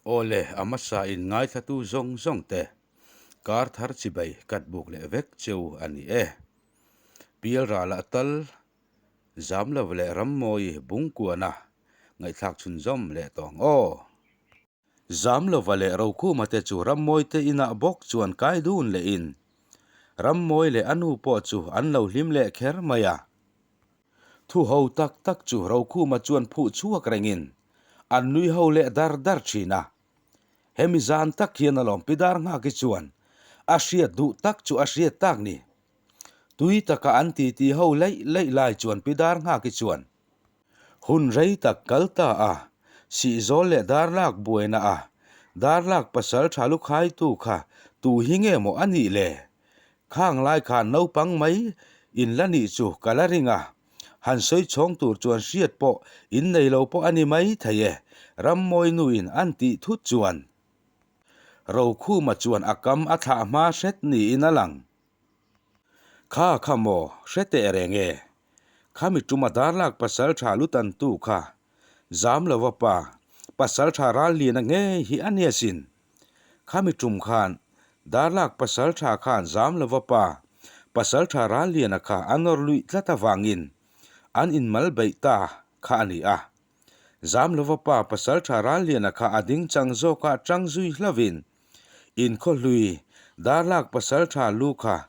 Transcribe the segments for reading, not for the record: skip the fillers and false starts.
Aw le, a hmasa in ngaithlatu zawng zawng te kar thar chibai kat buk leh vek cheu a ni e. Pialralah tal zam lo leh rammawi bungkuana ngaihthlak chhunzawm leh tawh ang aw. Zamlova leh Rokhuma te chu Rammawi te inah bawk chuan kai dun lehin Rammawi leh a nu pawh chu an lo hlim leh kher mai a. Thu ho tak tak chu Rokhuma chuan phuh chhuak rengin an nui ho leh dar dar thin a. Hemi zan tak hian alawm Pi Darnghaki chuan a hriat duh tak chu a hriat tak ni. Tui taka an titi ho leih leih lai chuan Pi Darnghaki chuan Hun rei tak kal ta a, Sihzawl leh Darlak buaina a, Darlak pasal tha lu khaitu kha tu hi nge maw a nih le? Khang lai khan naupang mai in la nih chu ka la ring a, han sawi chhawng tur chuan hriat pawh in nei lo pawh a ni mai thei e, Rammawi nuin an tih thut chuan Rokhuma chuan a kam a thlah hma hret niin a lang. Kha kha maw, hre teh reng e. Khami tuma darlak pasal tha lutan tu kha zam lova pa, pasal tha ral liana ngei hi a nia sin. Khami tum khan darlak pasal tha khan zam lova pa, pasal tha ral liana kha a nawr luih tlat avangin an inmal beih ta kha a ni a. Zam lova pa, pasal tha ral liana kha a ding chang zawkah tang zui hlovin Inkhawhlui, Darlak Pasaltha lu kha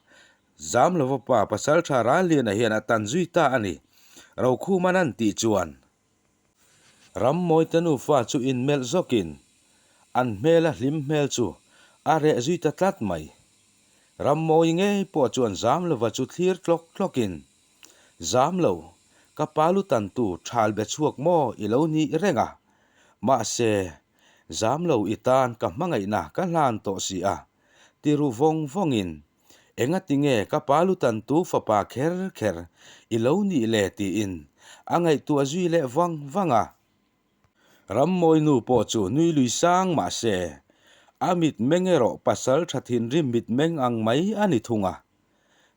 Zamlova pa Pasaltha Ralliana hian a tan zui ta a ni. Rokhuman an tih chuan Rammawite nufa chu inmelh zawkin an hmela hlim hmel chu a reh zui ta tlat mai. Rammawi ngei pawh chuan Zamlova chu thlir tlawk tlawkin, Zamlo, ka pa lu tantu thal be chhuak maw i lo nih reng a, mahse, Zam lo i tan ka hmangaihna ka hlan tawh si a, ti ru vawng vawngin, Engati nge ka pa lutantu fapa kher kher i lo nih le tiin a ngaihtuah zui leh vang vang a. Rammawi nu pawh chu nui lui sang mah se, a mitmeng erawh pasal tha thinrim mitmeng ang mai a ni thung a.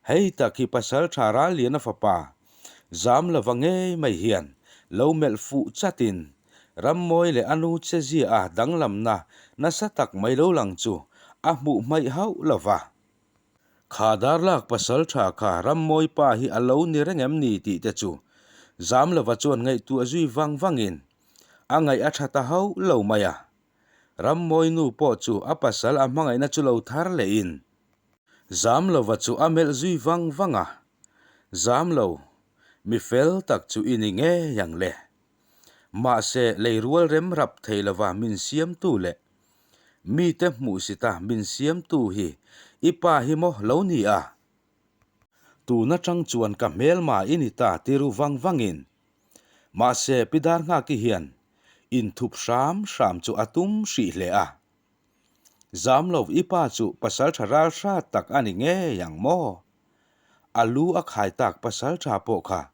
Hei tak hi pasal tha Ralliana fapa zam lova ngei mai hian lo melh fuh chatin Rammawi leh a nu che zia a danglamna nasa tak mai lo lang chu a hmuh hmaih hauh lova. Kha darlak pasal tha kha Rammawi pa hi a lo ni reng em ni tih te chu zam lova chuan ngaihtuah zui vang vangin a ngaih a tha ta hauh lo mai a. Rammawi nu pawh chu a pasal a hmangaihna chu lo thar lehin Zamlova chu a melh zui vang vang a, Zamlo, mi fel tak chu i ni ngei ang le. Mahse, lei rual rem rap thei lova min siamtu leh mite hmuhsita min siamtu hi i pa hi maw lo ni a? Tun atang chuan ka hmelma i ni ta ti ru vang vangin. Mahse, Pi Darnghaki hian inthup hram hram chu a tum hrih hle a. Zam lo i pa chu pasal tha ral hrat tak a ni ngei ang maw? A lu a khai tak pasal tha pawh kha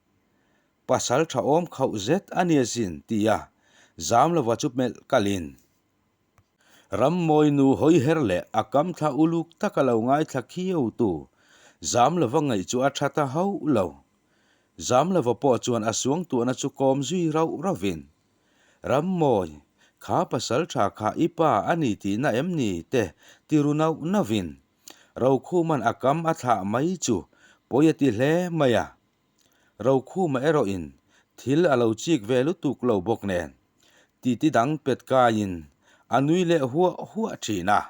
pasal tha awm khauh zet a nia zin tia zam lova chu melh kalin Rammawi nu hawi her leh a kam thla uluk taka lo ngaithla khiau tu zam lova ngaih chu a tha ta hauh lo. Zam lova pawh chuan a suangtuahna chu kawm zui rauh rauhin Rammawi, kha pasal tha kha i pa a ni tihna em ni te ti ru nauh nauhin Rokhuma'n a kam a thlah mai chu pawi a ti hle mai a. Rokhuma erawhin thil a lo chik ve lutuk lo bawk nen titi dang pet kaiin a nui leh huah huah thin a.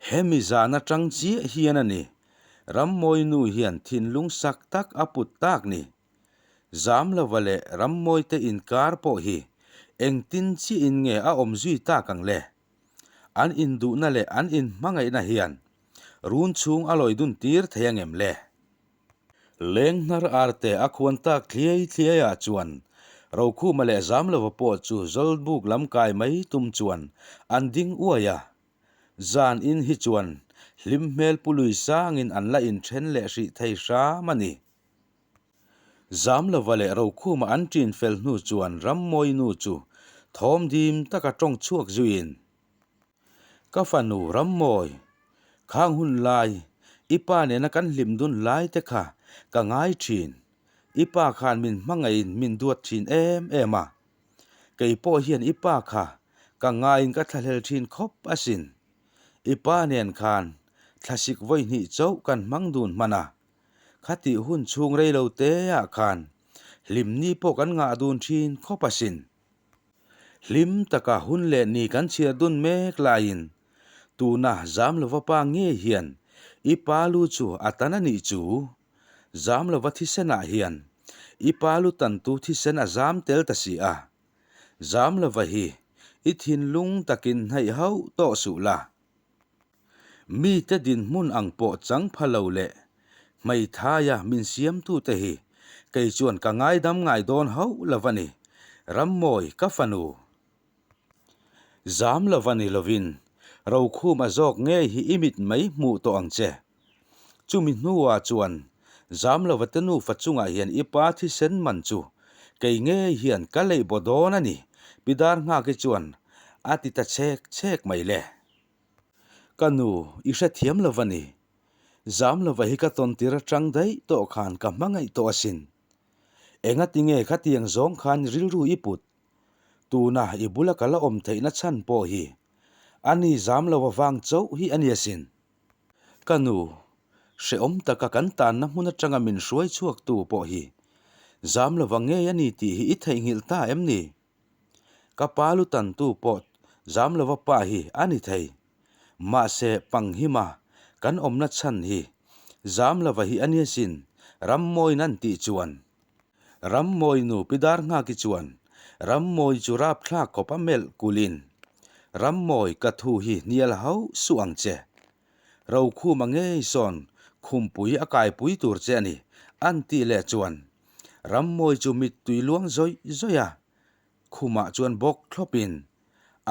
Hemi zan atang chiah hian a ni Rammawi nu hian thinlung sak tak a put tak ni. Zamlova leh Rammawite inkar pawh hi engtin chiahin nge a awm zui tak ang le? An induhna leh an inhmangaihna hian run chhung a lawi dun tir thei angem le? Lenghnar arte a khuan tak thliai thliaiah chuan Rokhuma leh Zamlova pawh chu Zawlbuk lam kai mai tum chuan an ding uai a. Zan in hi chuan hlim hmel pu lui sangin an la inthen leh hrih thei hram a ni. Zamlova leh Rokhuma an ṭin fel hnu chuan Rammawi nu chu thawm dim taka ṭawng chhuak zuiin, Ka fanu Rammawi, khang hun lai, i pa nena kan hlim dun lai te kha ka ngai ṭhin. I pa khan min hmangaihin min duat ṭhin em em a. Kei pawh hian i pa kha. Ka ngaiin ka thlahlel thin khawp asin. I pa nen khan thlasik vawi hnih chauh kan hmang dun hman a. Khatih hun chhung rei lo te ah khan hlimni pawh kan ngah dun thin khawp asin. Hlim taka hun leh ni kan chhiar dun mek laiin tuna Zamlova pa ngei hian i pa lu chu a tan a nih chu. Zamlova thisenah hian i pa lu tantu thisen a zam tel ta si a. Zamlova hi i thinlung takin hnaih hauh tawh suh la. Mite dinhmun ang pawh chang pha lo leh hmeithaia min siamtute hi kei chuan ka ngaidam ngai dawn hauh lo a ni, Rammawi ka fanu. Zam lo va ni lovin Rokhum a zawk ngei hi i mit mai hmuh tawh ang che. Chumi hnuah chuan zam lova te nufa chungah hian i pa thisen man chu kei ngei hian ka leih baw dawn a ni, Pi Darnghaki chuan a ti ta chhek chhek mai le. Ka nu, i hrethiam lo va ni. Zam lova hi ka tawn tir atang daih tawh khan ka hmangaih tawh asin. Engati nge khatiang zawng khan rilru i put? Tuna i bula ka la awm theihna chhan pawh hi ani zam lo avang chauh hi a ni asin. Ka nu, hrehawm taka kan tanna hmun atanga min hruai chhuaktu pawh hi zam lova ngei a ni tih hi i theihnghilh ta em ni? Ka pa lu tantu pawh zam lova pa hi a ni thei. Mahse, Panghima kan awmna chhan hi zam lova hi a ni asin, Rammawiin an tih chuan. Rammawi nu Pi Darnghaki chuan Rammawi chu rapthlak khawp a melh kulhin, Rammawi ka thu hi hnial hauh suh ang che. Rokhuma ngei sawn khumpui a kaipui tur che a ni, an tih leh chuan Rammawi chu mittui luang zawih zawih a, khumah chuan bawk thlawpin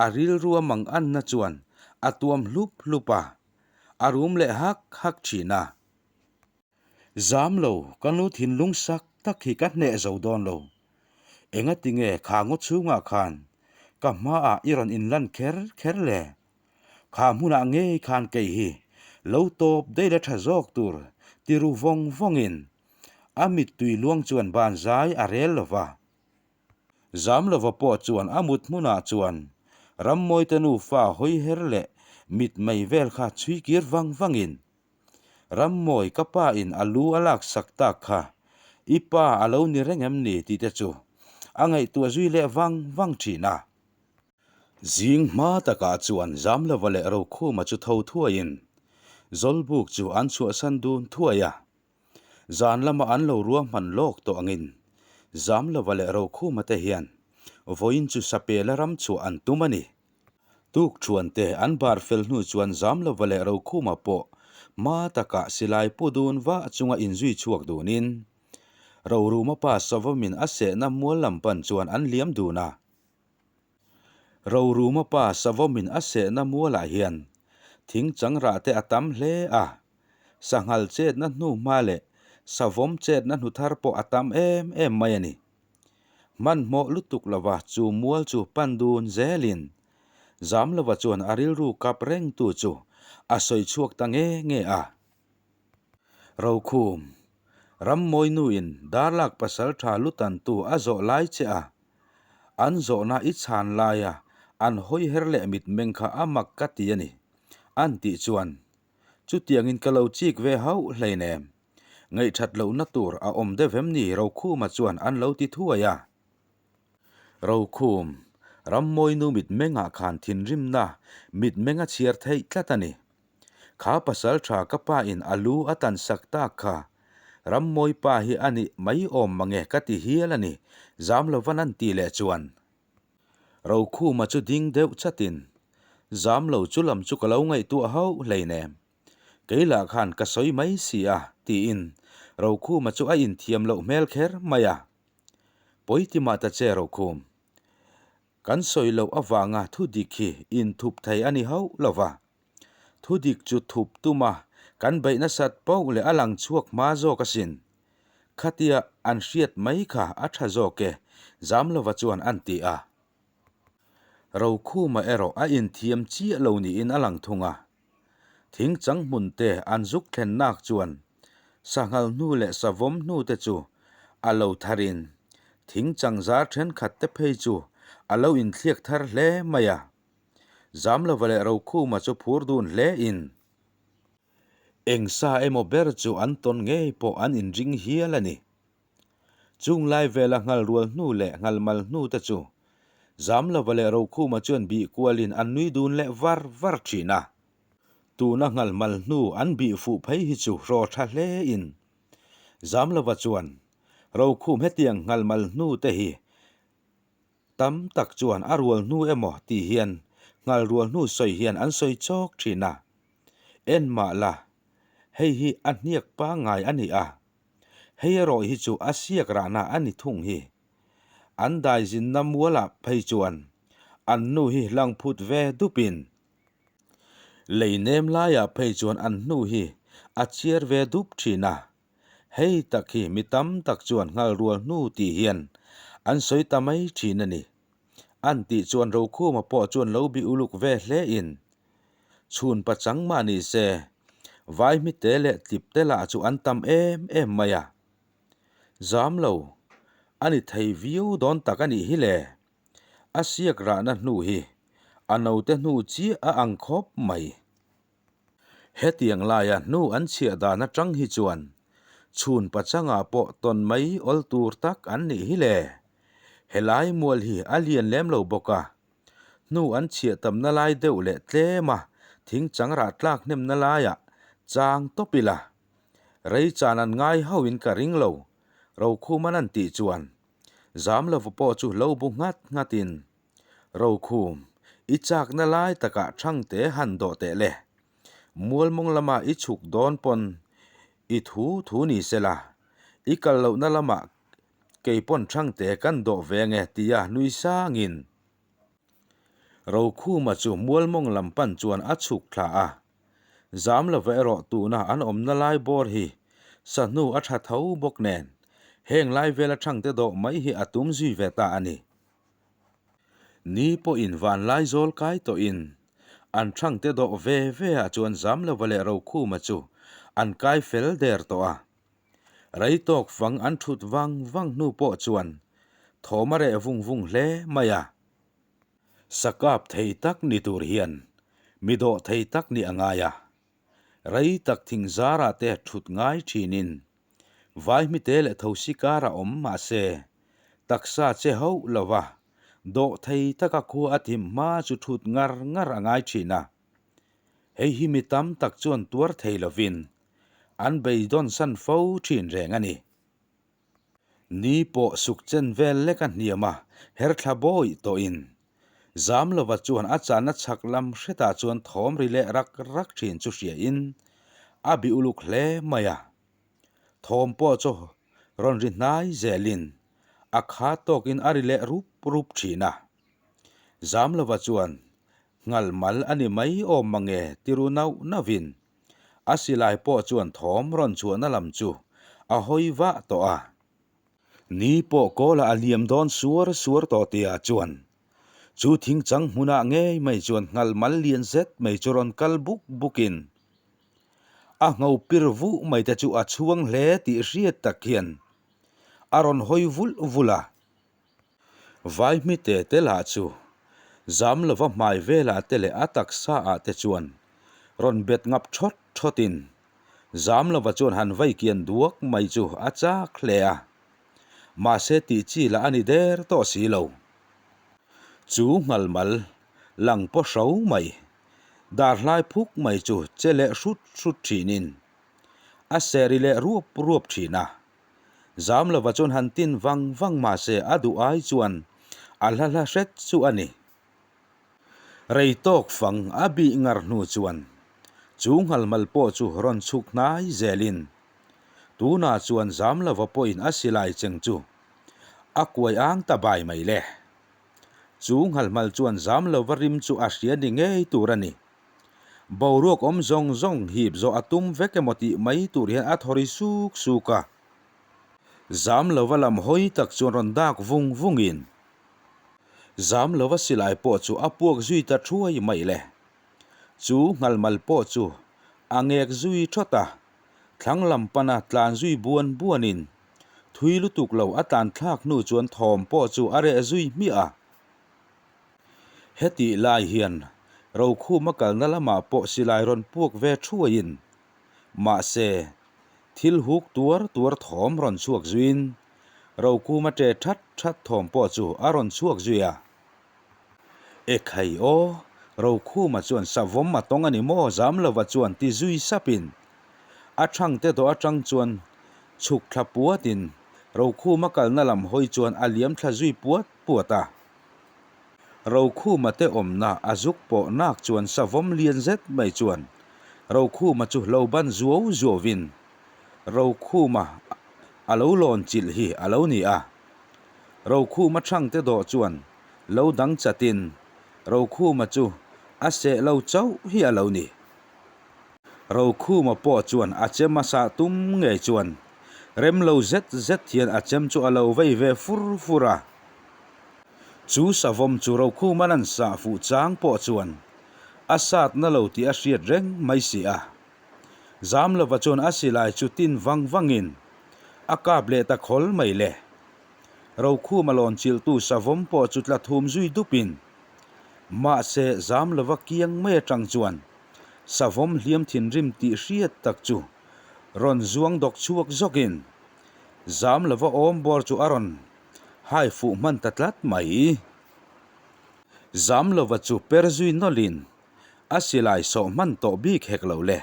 a rilru a mang anna chuan a tuam hlup hlup a, a rum leh hak hak thin a. Zam lo, ka nu thinlung sak tak hi ka hneh zo dawn lo. Engati nge kha ngaw chhungah khan ka hmaah i rawn inlan kher kher le? Kha hmunah ngei khan kei hi lo tawp daih la tha zawk tur ti ru vawng vawngin A mittui luang chuan ban zai a rel lo va. Zam lova pawh chuan a mut hmunah chuan Rammawite nufa hawi her leh mit mai vel kha chhui kir vang vangin, Rammawi ka pa in a lu a lak sak tak kha i pa a lo ni reng em ni tih te chu a ngaihtuah zui leh vang vang thin a. Zing hma takah chuan Zamlova leh Rokhuma chu tho thuaiin Zawlbuk chu an chhuahsan dun thuai a. Zan lama an lo ruahman lawk tawh angin Zamlova leh Rokhuma te hian vawiin chu Sapela ram chhuah an tum a ni. Tukṭhuan te an bar fel hnu chuan Zamlova leh Rokhuma pawh hma takah silai pu dun vah chunga inzui chhuak dunin Roruma pa Sawvawmin a sehna mual lam pan chuan an liam dun a. Roruma pa Savawmin a sehna mualah hian thing chang rah te a tam hle a, sanghal chetna hnu hma leh savawm chetna hnu thar pawh a tam em em mai a ni. Hmanhmawh lutuk lova chu mual chu pan dun zelin Zamlova chuan a rilru kap rengtu chu a sawi chhuak ta nge nge a. Rokhum, Rammawinuin Darlak pasaltha lutantu a zawh lai che a, an zawhna i chhan laia an hawi her leh mitmeng kha a mak ka ti a ni, an tih chuan, Chutiangin ka lo chik ve hauh hleinem, ngaihthat lohna tur a awm deuh em ni Rokhuma chuan an lo ti thuai a. Rokhum, Rammawinu mitmengah khan thinrimna mitmeng a chhiar theih tlat a ni. Kha pasal tha ka pa in a lu a tan sak tak kha Rammawi pa hi a nih mai awm mange ka ti hial a ni, zam lovan an tih leh chuan. Rokhuma chu ding deuh chatin, Zam lo chu lam chu ka lo ngaihtuah hauh hleinem. Kei lah khan ka sawi mai si a, tiin Rokhuma chu a inthiam loh hmel kher mai a. Pawi ti mah ta che Rokhum. Kan sawi loh avanga thu dik hi inthup thei a ni hauh lo va. Thu dik chu thup tum a, kan beih nasat poh leh a lang chhuak hma zawk asin. Khatia an hriat mai kha a tha zawk e, Zamlova chuan an ti a. Rokhuma erawh a inthiam chiah lo niin a lang thung a. Thing chang hmun te an zuk thlen nak chuan sanghal hnu leh savawm hnu te chu a lo tharin thing chang zar thenkhat te phei chu a lo inthliak thar hle mai a. Zamlova leh Rokhuma chu phur dun hle in eng sa emaw ber chu an tawn ngei pawh an inring hial a ni. Chung lai vela nghal rual hnu leh nghal mal hnu te chu Zamlova leh Rokhuma chuan bih kualin an nui dun leh var var thin a. Tuna nghal mal hnu an bih fuh phei hi chu hraw tha hle in Zamlova chuan Rokhum hetiang nghal mal hnu te hi Tam tak chuan a rual hnu emaw tih hian nghal rual hnu sawi hian an sawi chawk thin a. En mah la, hei hi a hniak pangngai a ni a. Hei erawh hi chu a siak rahna a ni thung hi. An daizinna mualah phei chuan an nu hi lang phut ve dupin lei nem laiah phei chuan an hnu hi a chiar ve dup thin a. Hei tak hi mi tam tak chuan nghal rual hnu tih hian an sawi ta mai thin a ni. An tih chuan Rokhuma pawh chuan lo bi uluk ve hle in chhun pachang mah ni se, vai hmite leh tlip te lah chu an tam em em mai a. Zam lo, a ni thei viau dawn tak a nih hi le. A siak rahna hnu hi a note hnu chiah a ang khawp mai. Hetiang laia hnu an chhiah dan atang hi chuan chhun pachangah pawh tawn mai awl tur tak an nih hi le. Helai mual hi a lian lem lo bawk a, hnu an chhiah tamna lai deuh leh tlema thing chang rah tlak hnemna laiah chang tawp ila. Rei chan an ngai hauhin ka ring lo, Rokhuman an tih chuan Zamlova pawh chu lo bu nghat nghatin Rokhum, i chakna lai takah Thangte han dawh teh le. Mualmawng lama i chhuk dawn pawn i thu thu ni se la, i kal lohna lamah kei pawn Thangte kan dawh ve nge tia nui sangin Rokhuma chu Mualmawng lam pan chuan a chhuk thla a. Zam lova erawh tuna an awmna lai bawr hi sahnu a tha tho bawk nen heng lai vela Thangte dawh mai hi a tum zui ve ta a ni. Ni pawhin vanlai zawl kai tawhin an thangte dawh ve ve ah chuan Zamlova leh Rokhuma chu an kai fel der tawh a. Rei tawk fang an thut vang vang hnu pawh chuan thawm a reh vung vung hle mai a. Sakap thei tak ni tur hian mi dawh thei tak nih a ngai a. Rei tak thing zarah te thut ngai thinin Vai hmite leh thosi kar a awm mahse, taksa che hauh lova dawh thei taka khua a thim hma chu thut ngar ngar a ngai thin a. Hei hi mi tam tak chuan tuar thei lovin an beidawn san fo thin reng a ni. Ni pawh suk chen vel lek a hniam a, her thla bawih tawhin zam lova chuan a channa chhak lam hretah chuan thawm ri leh rak rak thin chu hriain a bi uluk hle mai a. Thawm pawh chu rawn ri hnai zelin a kha tawkin a ri leh rup rup thin a. Zam lova chuan nghal mal a ni mai awm mange ti ru nauh nauhin a silai pawh chuan thawm rawn chhuahna lam chu a hawi vah tawh a. Ni pawh kawlah a liam dawn suar suar tawh tia chuan chu thing chang hmunah ngei mai chuan nghal mal lian zet mai chu rawn kal buk bukin A ngho pir vuh mai te chu a chhuang hle tih hriat tak hian a rawn hawi vulh vulh a. Vai hmite te lah chu zam lova hmai velah te leh a taksa ah te chuan rawn bet ngap thawt thawt in zam lova chuan han vai kian duak mai chu a chak hle a. Mahse tih chi lah a ni der tawh si lo. Chu nghalmal lang paw hro mai. Darhlai phuk mai chu che leh hrut hrut thinin a seri leh ruap ruap thin a. Zam lova chuan han tin vang vang mah se a duh ai chuan a hla hla hret chu a ni. Rei tawk fang a bih ngar hnu chuan chu nghalmal pawh chu rawn chhuk hnai zelin tunah chuan zam lova pawhin a silai cheng chu a kuai ang ta bai mai le. Chu nghalhmal chuan zam lova rim chu a hria ni ngei tur a ni. Boruak awm zawng zawng hip zawh a tum vek emaw tih mai tur hian a thaw ri suk suk a. Zam lova lam hawi tak chuan rawn dak vung vungin zam lova silai pawh chu a puak zui ta thuai mai le. Chu nghalhmal pawh chu a ngek zui thawt a. Thlang lam pana tlan zui buan buanin thui lutuk lo a tlan thlak hnu chuan thawm pawh chu a reh zui hmiah a. Hetih lai hian Rokhuma kalna lamah pawh silai rawn puak ve thuaiin, mahse, thil huk tuar tuar thawm rawn chhuak zuiin Rokhuma ṭe ṭhat ṭhat thawm pawh chu a rawn chhuak zui a. Ekhai aw, Rokhuma chuan savawm a tawng a ni maw Zamlova chuan ti zui sapin a thangte dawh aṭang chuan chhuk thla puatin Rokhuma kalna lam hawi chuan a liam thla zui puat puat a. Rokhuma te awmna a zuk pawh nak chuan savawm lian zet mai chuan Rokhuma chu lo ban zuau zuauin Rokhuma a lo lawn chilh hi a lo ni a. Rokhuma thangte dawh chuan lo dang chatin Rokhuma chu a seh lo chauh hi a lo ni. Rokhuma pawh chuan a chem a sah tum ngei chuan rem lo zet zet hian a chem chu a lo vei ve fur fur a. Chu savawm chu Rokhuman an sah fuh chang pawh chuan a satna lo tih a hriat reng mai si a. Zamlova chuan a silai chu tin vang vangin a kap leh ta khawl mai le. Rokhuma lawn chilhtu savawm pawh chu tla thum zui dupin mahse Zamlova kiang mai atang chuan savawm hliam thinrim tih hriat tak chu rawn zuang dawk chhuak zawkin Zamlova awm bawr chu a rawn Hai fuh hman ta tlat mai. Zamlova chu per zui nawlhin a silai sawh hman tawh bik hek lo le.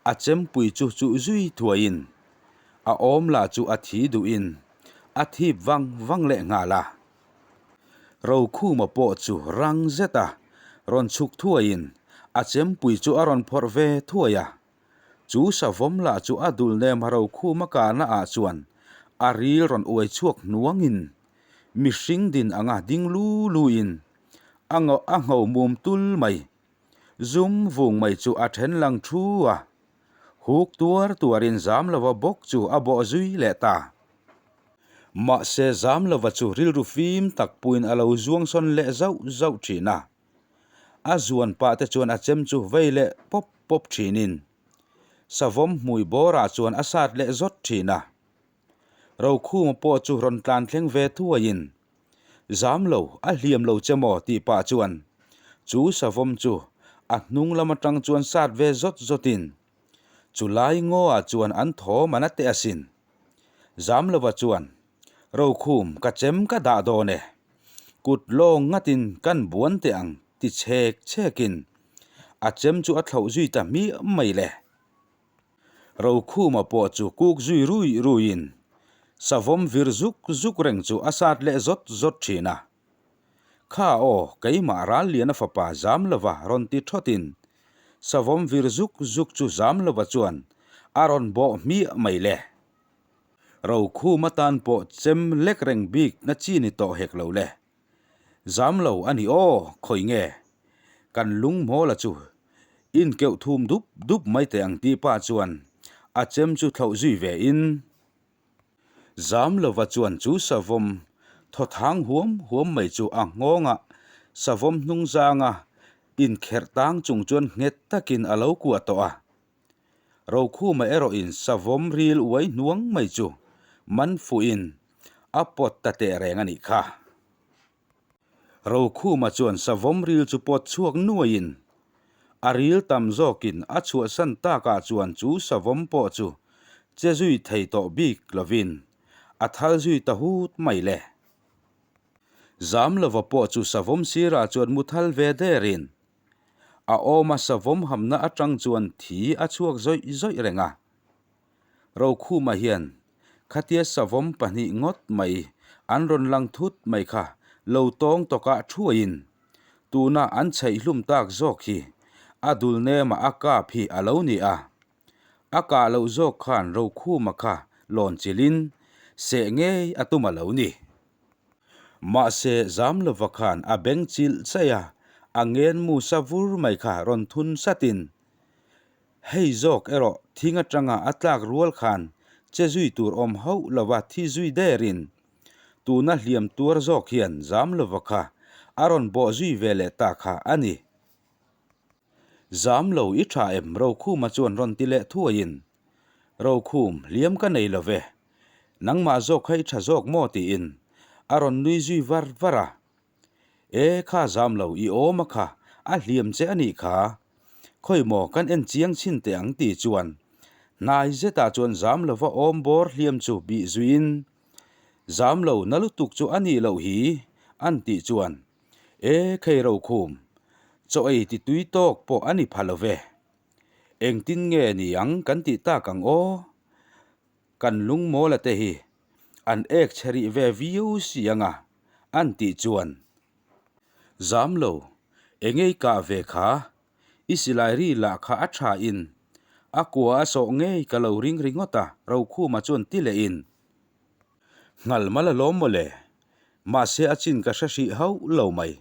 A chempui chu chuh zui thuaiin a awm lah chu a thi duhin a thip vang vang leh nghal a. Rokhuma pawh chu rang zeta rawn chhuk thuaiin a chempui chu a rawn phawrh ve thuai a. Chu savawm lah chu a dul nem a rokhum a kahna ah chuan a ril rawn uai chhuak hnuangin mihring din anga ding lu lu in a a ngho mum tul mai. Zum vung mai chu a then lang thu a, huk tuar tuarin Zamlova bawk chu a bawh zui leh ta. Mahse Zamlova chu rilru fim tak puiin a lo zuang sawn leh zauh zauh thin a. A zuan pah te chuan a chem chu vei leh pawp pawp thinin savawm hmui bawrah chuan a sat leh zawt thin a. Rokhuma pawh chu rawn tlan thleng ve thuaiin, Zam lo, a hliam lo che maw? tih pah chuan chu savawm chu a hnung lam atang chuan sat ve zawt zawtin chu lai ngaw-ah chuan an thawm an a teh asin. Zamlova chuan, Rokhum, ka chem ka dah dawn e. Kut lawng ngatin kan buan teh ang ti chhek chhekin a chem chu a thlauh zui ta hmiah mai le. Rokhuma pawh chu kuk zui rui ruiin savawm vir zuk zuk reng chu a sat leh zawt zawt thin a. Kha aw, keimah Ralliana fapa Zamlova rawn ti thawtin savawm vir zuk zuk chu Zamlova chuan a rawn bawh hmiah mai le. Rokhum atan pawh chem lek reng bik na chi ni tawh hek lo le. Zam lo a ni aw, khawi nge? Kan lunghmawla chu inkeuh thum dup dup mai teh ang tih pa chuan a chem chu thlauh zui ve in. Zam lova chuan chu savawm thawthang huam huam mai chu a nghawngah savawm hnung zanga inkherh tang chung chuan nghet takin a lo kuah tawh a. Rokhuma erawhin savawm ril uai hnuang mai chu man fuhin a pawt ta teh reng a nih kha. Rokhuma chuan savawm ril chu pawt chhuak nuaiin a ril tam zawkin a chhuahsan takah chuan chu savawm pawh chu che zui thei tawh bik lovin a thal zui ta hut mai le. Zamlova pawh chu savawm sirah chuan mu thal ve derin A awma savawm hamna atang chuan thi a chhuak zawih zawih reng a. Rokhuma hian khatia savawm pahnih ngawt mai an rawn lang thut mai kha lo tawng tawkah thuaiin tuna an chheihhlum tak zawk hi a dul nema a kap hi a lo ni a. A kah loh zawk khan Rokhuma kha lawn chilhin seh ngei a tum a lo ni. Mahse, Zamlova khan a beng chilh chaih a, a ngen mu sa vur mai kha rawn thun satin, Hei zawk erawh thing atanga a tlak rual khan che zui tur awm hauh lova thi zui derin, tuna hliam tuar zawk hian Zamlova kha a rawn bawh zui ve leh ta kha a ni. Zam lo i tha em Rokhuma chuan rawn ti leh thuaiin, Rokhum, hliam ka nei lo ve. Nangmah zawk kha i tha zawk maw tiin a rawn nui zui var var a. E kha zam lo i awm a kha a hliam che a nih kha. Khawi maw kan en chiang chhin teh ang ti chuan hnai zetah chuan zam lova awm bawr hliam chu bih zuiin zam lo na lutuk chu a nih loh hi an tih chuan E khei Rokhum, chaw ei ti tui tawk pawh a ni pha lo ve. Engtin nge ni ang kan tih tak ang aw? Kan lungmawla te hi an ek chhe rih ve viau si ang a, an tih chuan. Zam lo, engei kah ve kha, i silai ri lah kha a tha in, a kua a sawh ngei ka lo ring ringawt a, Rokhuma chuan ti leh in. Nghal mal alawm mawle, mahse a chin ka hre hrih hauh lo mai.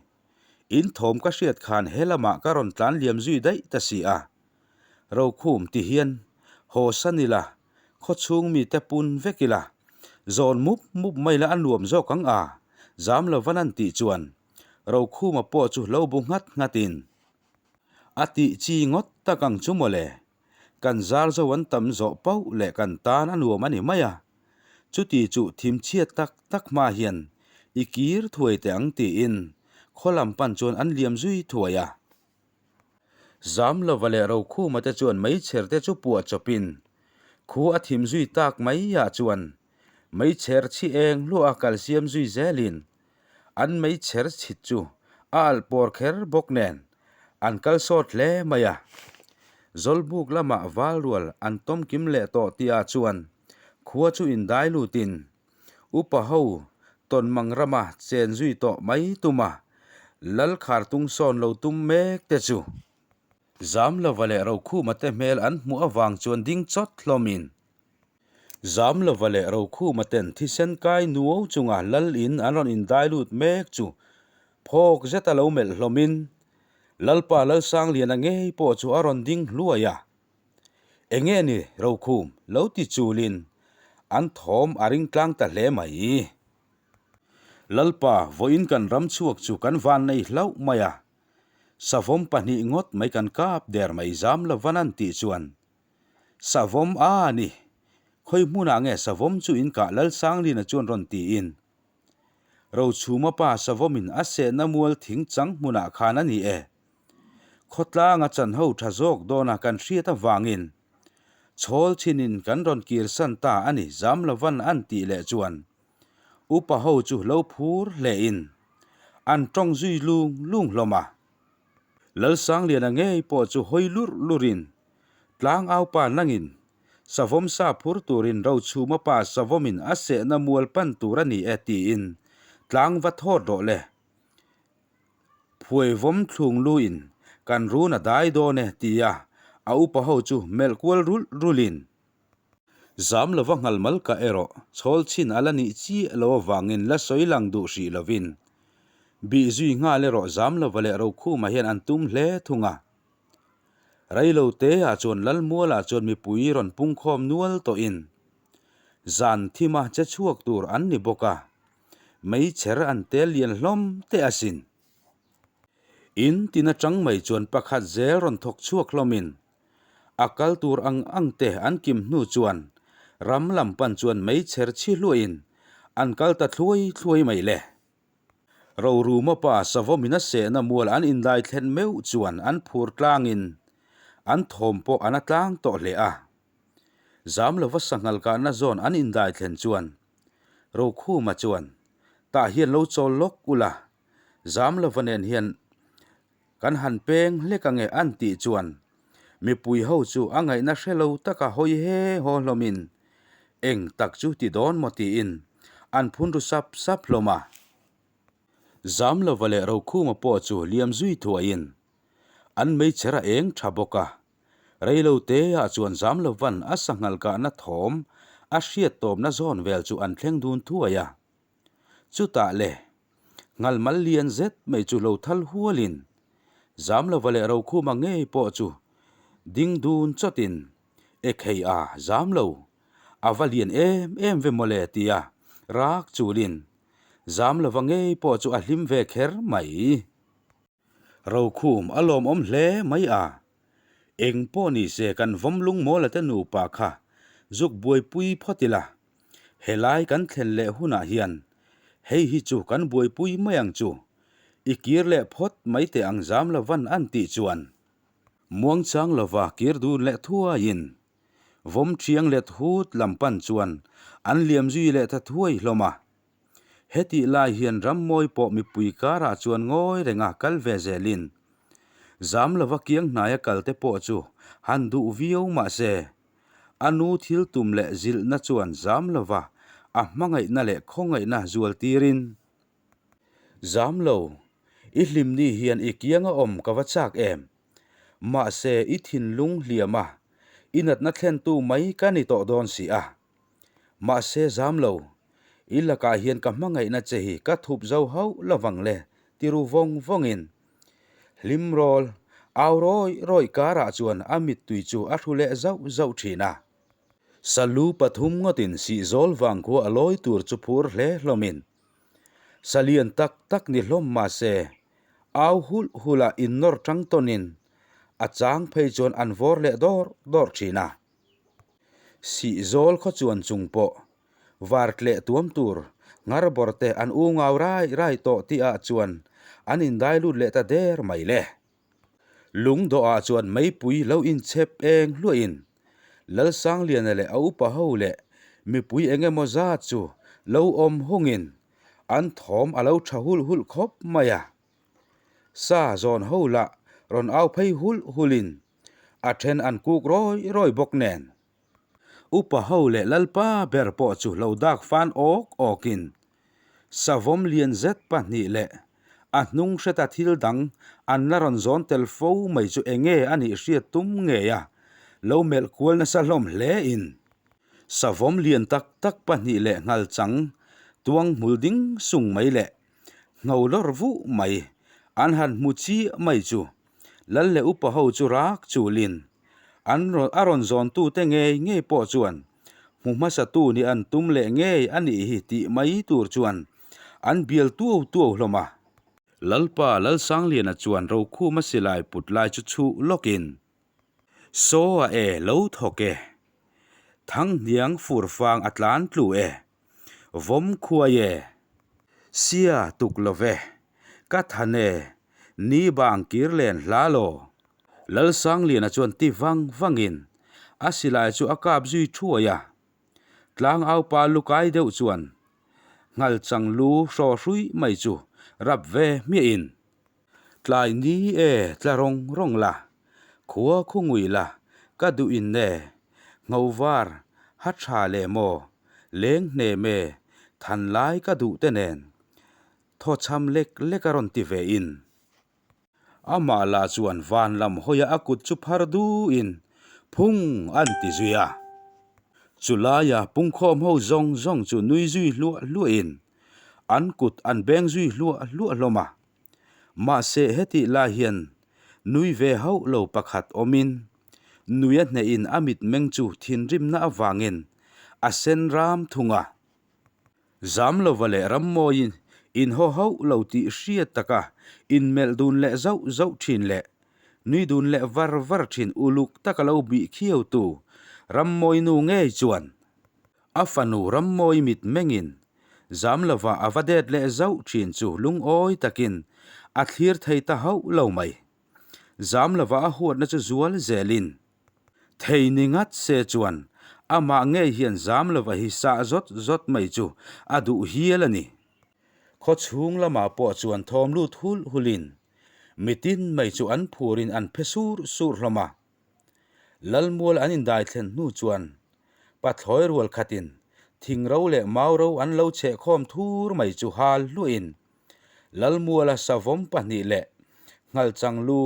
In thawm ka hriat khan he lamah ka rawn tlan liam zui daih ta si a. Rokhum ti hian haw san ila, khawchhung mite pun vek ila, zawn mup mup mai la a nuam zawk ang a, zam lovan an tih chuan Rokhuma pawh chu lo bu nghat nghatin a tih chi ngawt tak ang chu mawle. Kan zar zo an tam zawh pauh leh kan tan a nuam a ni mai a. Chuti chu thim chhiat tak tak hma hian i kir thuai teh ang tiin khaw lam pan chuan an liam zui thuai a. Zamlova leh Rokhuma te chuan meichher te chu puah chawpin khu a thim zui tak mai ah chuan meichher chhi eng hluah a kal siam zui zelin an meichher chhit chu a alh pawr kher bawk nen an kal sawt hle mai a. Zawlbuk lamah valrual an tawm kim leh tawh tihah chuan khua chu indai lutin upa ho tawnmang rama chen zui tawh mai tuma Lalkhar tung sawn lo tum mek te chu Zamlova leh Rokhuma te hmel an hmuh avang chuan ding chawt hlawmin Zamlova leh Rokhuma ten thisen kai nuau chunga lal in an rawn indai lut mek chu phawk zeta lo melh hlawmin Lalpa Lalsangliana ngei pawh chu a rawn ding hluai a. Enge ni Rokhum lo ti chulin an thawm a ring tlang ta hle mai. Lalpa vawiin kan ram chhuak chu kan van nei hlauh mai a, savawm pahnih ngawt mai kan kap der mai Zamlovan an tih chuan Savawm a ni. Khawi hmunah nge savawm chu in kah Lalsanglina chuan rawn tiin. Rochhuma pa savawmin a sehna mual thing chang hmunah khan a ni e. Khawtlanga chanho tha zawk dawna kan hriat avangin chhawl chhinin kan rawn kirsan ta a ni Zamlovan an tih leh chuan upa ho chu lo phur hlein an tawng zui lung lung hlawm a. Lalsangliana ngei pawh chu hawi lurh lurhin Tlang aupa nangin savawm sa phur turin Rochhuma pa savawmin a sehna mual pan tur a ni e tiin tlang va thawt rawh le. Phuaivawm thlung luin kan run a dai dawn e tia a upa ho chu melh kual rulh rulhin zam lova nghal mal ka erawh chhawl chhin a la nih chiah lo avangin la sawi lang duh hrih lovin bih zui nghal erawh zam lova leh Rokhuma hian an tum hle thung a. Reilo te ah chuan Lalmualah chuan mipui rawn pungkhawm nual tawhin zan thima che chhuak tur an ni bawk a, meichher an tel lian hlawm teh asin. In tin atang mai chuan pakhat zel rawn thawk chhuak hlawmin a kal tur ang ang te an kim hnu chuan ram lam pan chuan meichher chhi hluahin an kal ta thluai thluai mai le. Roruma pa Savawmin a sehna mual an indai thlen meuh chuan an phur tlangin an thawm pawh an a tlang tawh hle a. Zam lova sanghal kahna zawn an indai thlen chuan Rokhuma chuan tah hian lo chawl lawk ula, zam lova nen hian kan han peng hlek ange an tih chuan mipui ho chu a ngaihna hre lo taka hawi he haw hlawmin eng tak chu ti dawn maw tiin an phun ru sap sap hlawm a. Zamlova leh Rokhuma pawh chu liam zui thuaiin an meichher a eng tha bawk a, reilo te ah chuan Zamlovan a sanghal kahna thawm a hriat tawpna zawn vel chu an thleng dun thuai a. Chutah le, nghal mal lian zet mai chu lo thal hualin, Zamlova leh Rokhuma ngei pawh chu ding dun chawtin, E khei a, Zamlo, a va lian em em ve mawle tia rak chulin, Zamlova ngei pawh chu a hlim ve kher mai. Rokhum a lawmawm hle mai a, eng pawh ni se kan vawm lungmawla te nupa kha zuk buaipui phawt ila, helai kan thlen leh hunah hian hei hi chu kan buaipui mai ang chu. I kir leh phawt mai teh ang zam lovan an tih chuan muangchang lova kir dun leh thuaiin vawm thiang let hut lam pan chuan an liam zui leh ta thuai hlawm a. Hetih lai hian rammawi pawh mipui karah chuan ngawi renga kal ve zelin zam lova kiang hnaia kal te pawh chu han duh viau mah se a nu thil tum leh zilhna chuan zam lova a hmangaihna leh khawngaihna zual tirin Zam lo, i hlimni hian i kianga awm ka va chak em? Mahse i thinlung hliam a, i natna thlentu mai ka ni tawh dawn si a. Mahse zam lo, i lakah hian ka hmangaihna che hi ka thup zo hauh lovang le ti ru vawng vawngin hlim rawl au rawih rawih karah chuan a mittui chu a hru leh zauh zauh thin a. Salu pathum ngawtin sihzawl vangkhua a lawi tur chu phur hle hlawmin Salian tak tak ni hlawm mah se, au hulh hulh a innawr tang tawnin a chang phei chuan an vawr leh dawr dawr thin a. Sihzawl khaw chuan chung pawh var tleh tuam tur nghar bawr te an u ngau rai rai tawh tih ah chuan an indai lut leh ta der mai le. Lungdawhah chuan meipui lo inchhep eng hluahin Lalsangliana leh a upa ho leh mipui eng emaw zat chu lo awm hungin an thawm a lo tha hulh hulh khawp mai a. Sa zawn ho lah rawn au phei hulh hulhin a then an kuk rawi rawi bawk nen. Upa ho leh Lalpa ber pawh chu lo dak fan awk awkin Savawm lian zet pahnih leh a hnung hreta thil dang an la rawn zawn tel fo mai chu enge a nih hriat tum ngei a, lo melh kual nasa hlawm hle in. Savawm lian tak tak pahnih leh nghal chang tuang hmul ding sung mai leh ngho lawr vuh mai an han hmu chiah mai chu Lal leh upa ho chu rak chulin an a rawn zawntute ngei ngei pawh chuan hmu hmasatu nih an tum leh ngei a nih hi tih mai tur chuan an bial tuau tuau hlawm a. Lalpa Lalsangliana chuan Rokhuma silai put lai chu chhuh lawkin, Saw a e lo thawk e, Thanghniang furfang a tlan tlu e, vawm khuai e, sia tuk lo ve, ka than e, ni bang kir len hla law. Lalsangliana chuan ti vang vangin a silai chu a kap zui thuai a. Tlangaupa lukai deuh chuan nghalchang lu hraw hruih mai chu rap ve hmiahin, Tlai ni e, tla rawng rawng la, khua khu ngui la, ka duh in e, ngho var ha tha leh maw, leng hnem e, than lai ka duh te nen, thaw chham lek lek a rawn ti ve in. Amah lah chuan van lam hawia a kut chu phar duhin phung an ti zui a. Chulaia pungkhawm ho zawng zawng chu nui zui hluah hluahin an kut an beng zui hluah hluah hlawm a. Mahse hetih lai hian nui ve hauh lo pakhat awmin nui a hnehin a mitmeng chu thinrimna avangin a sen ram thung a. Zam lova leh rammawiin inhaw hauh lo tih hriat taka inmelh dun leh zauh zauh thin leh nui dun leh var var thin uluk taka lo bih khiautu Rammawi nu ngei chuan a fanu Rammawi mit mengin zam lova a va det leh zauh thin chu lungawi takin a thlir thei ta hauh lo mai. Zam lova a huatna chu zual zelin Thei ni ngat se chuan amah ngei hian zam lova hi sah zawt zawt mai chu a duh hial a ni. Khaw chhung lamah pawh chuan thawm lut hulh hulhin mitin mai chu an phurin an phe sur sur hlawm a. Lalmual an indai thlen hnu chuan pathlawi rual khatin thingro leh mauro an lo chhehkhawm thur mai chu hal hluahin Lalmuala savawm pahnih leh nghalchang lu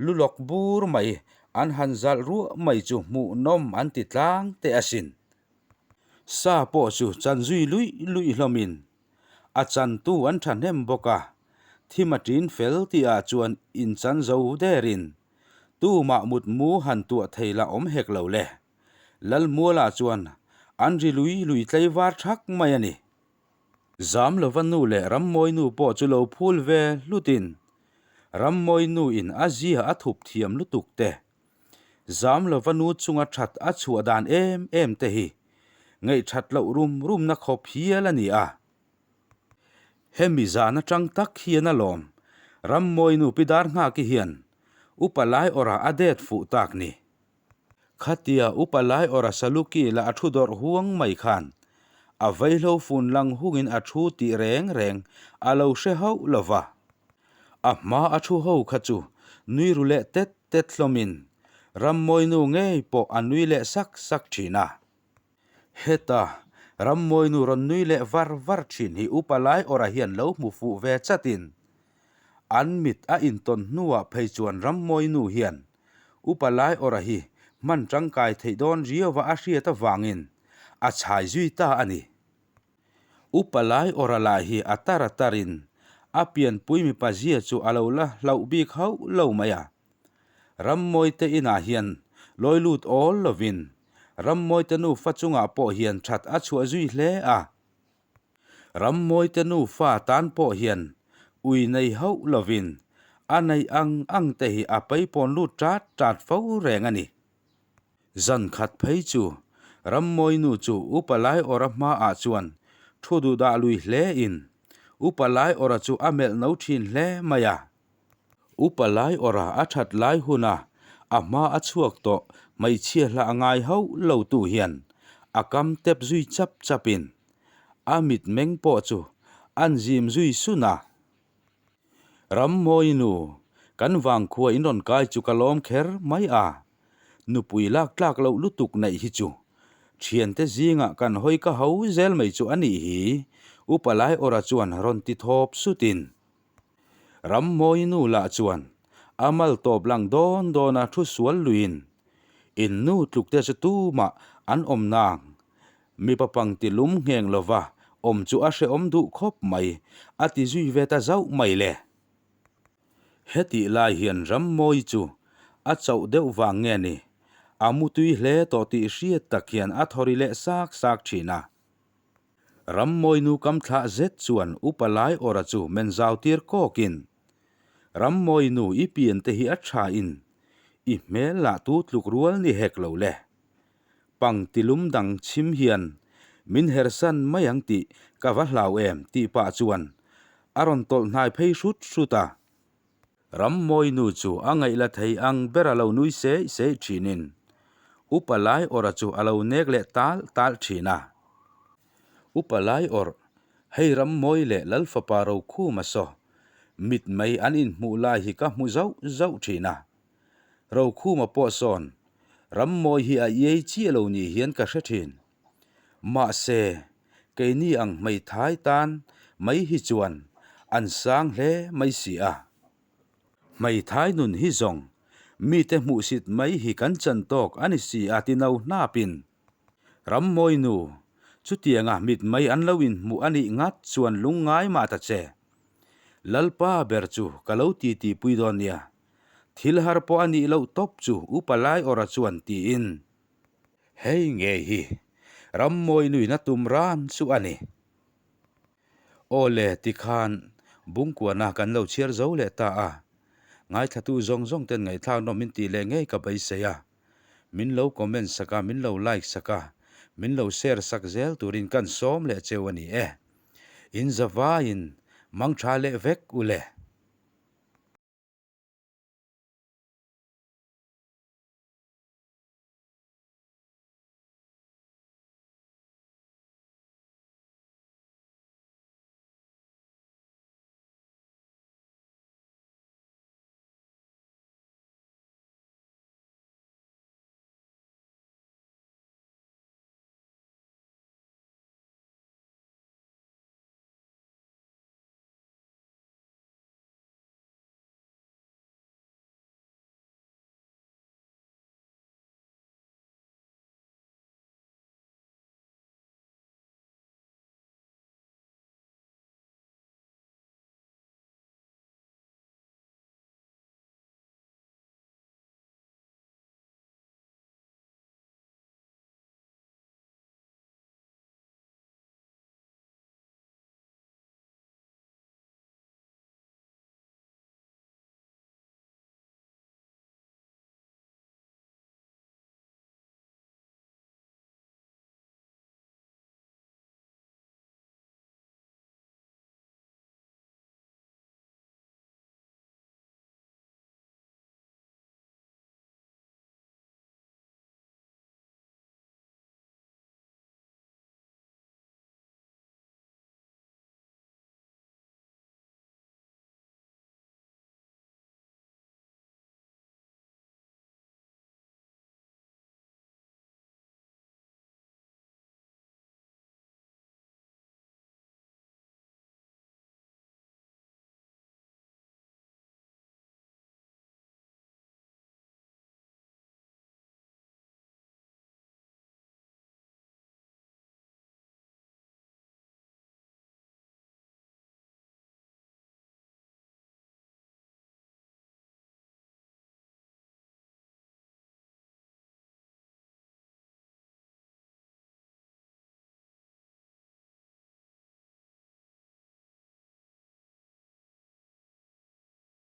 lu lawk bur mai an han zalh ruah mai chu hmuhnawm an ti tlang teh asin. Sa pawh chu chan zui luih luih hlawmin a chantu an thahnem bawk a, thim a ṭin fel tihah chuan inchan zo derin tumah mutmu han tuah thei la awm hek lo le. Lalmuala chuan an ri lui lui tlaivar thak mai a ni. Zam lova nu leh Rammawi nu pawh chu lo phul ve hlutin Rammawi nu in a zia a thup thiam lutuk te, Zam lova nu chunga that a chhuah dan em em te hi ngaihthat loh rum rumna khawp hial a ni a. Hemi zan atang tak hian a lawm. Rammawinu Pi Darnghaki hian Upa Laiawrha a det fuh tak ni. Khatia Upa Laiawrha Saluki lah a thu dawrh huang mai khan a vaihlo fun lang hungin a thu tih reng reng a lo hre hauh lo va. A hma a thu ho kha chu nui ru leh tet tet hlawmin Rammawinu ngei pawh a nui leh sak sak thin a. Heta Rammawinu rawn nui leh var var thin hi Upa Laiawrha hian lo hmu fuh ve chatin an mit a intawn hnuah phei chuan Rammawinu hian Upa Laiawrha hi hman tangkai theih dawn riauva a hriat avangin a chhai zui ta a ni. Upa Laiawrha lah hi a tar a tarin a pianpui mipa zia chu a lo la hlauh bik hauh lo mai a. Rammawite inah hian lawi lut awl lovin Rammawite nufa chungah pawh hian that a chhuah zui hle a. Rammawite nufa tan pawh hian ui nei hauh lovin a neih ang ang te hi a peipawn lut tat tat fo reng a ni. Zan khat phei chu Rammawinu chu Upa Laiawra hmaah chuan thu duhdah lui hle in Upa Laiawra chu a melh no thin hle mai a. Upa Laiawra a that lai huna a hma a chhuak tawh hmeichhia hla a ngai hauh lo tu hian a kam tep zui chap chapin a mitmeng pawh chu an zim zui sun a. Rammawinu, kan vangkhua in rawn kai chu ka lawm kher mai a, nupui lak tlak loh lutuk neih hi chu thiante zingah kan hawi ka ho zel mai chu a nih hi, Upa Laiawra chuan rawn ti thawp sutin. Rammawinu lah chuan a mal tawp lang dawn dawn a thu sual luiin in nu tluk te chu tumah an awm nang mipa pangti lum ngheng lova awm chu a hrehawm duh khawp mai a ti zui ve ta zauh mai le. Hetih lai hian Rammawi chu a chauh deuh vang nge ni a mutui hle tawh tih hriat tak hian a thawri leh sak sak thin a. Rammawinu kam thlah zet chuan Upa Laiawra chu men zau tir kawkin, Rammawinu i pian te hi a tha in i hmel lah tu tluk rual ni hek lo le. Pang tilum dang chhim hian min hersan mai ang tih ka va hlau em tih pah chuan a rawn tawlh hnai phei hrut hrut a. Rammawinu chu a ngaih la thei ang ber a lo nui seih seih thinin Upa Laiawrha chu a lo nek leh tal tal thin a. Upa Laiawrh, hei Rammawi leh Lalfapa Rokhuma saw mit mai an inhmuh lai hi ka hmu zauh zauh thin a. Rokhuma pawh sawn Rammawi hi a iai chiah lo ni hian ka hre thin. Mahse, keini ang hmeithai tan mai hi chuan an sang hle mai si a. Hmeithai nun hi zawng mite hmuhsit mai hi kan chan tawk a ni si a ti no hnapin Rammawinu, chutianga mit mai an lo inhmuh a nih ngat chuan lungngai mah ta che. Lalpa ber chu ka lo titi pui dawn nia. Thil har pawh a nih loh tawp chu Upa Laiawrha chuan tiin. Hei ngei hi Rammawi nuina tum ran chu a ni. Aw le, tikhan Bungkuana kan lo chhiar zo leh ta a. Ngaithlatu zawng zawng ten ngaihthlak nawm min tih leh ngei ka beisei a. Min lo comment sak a, min lo like sak a, min lo share sak zel turin kan sawm leh cheu a ni e. In zavaiin mangtha leh vek u le.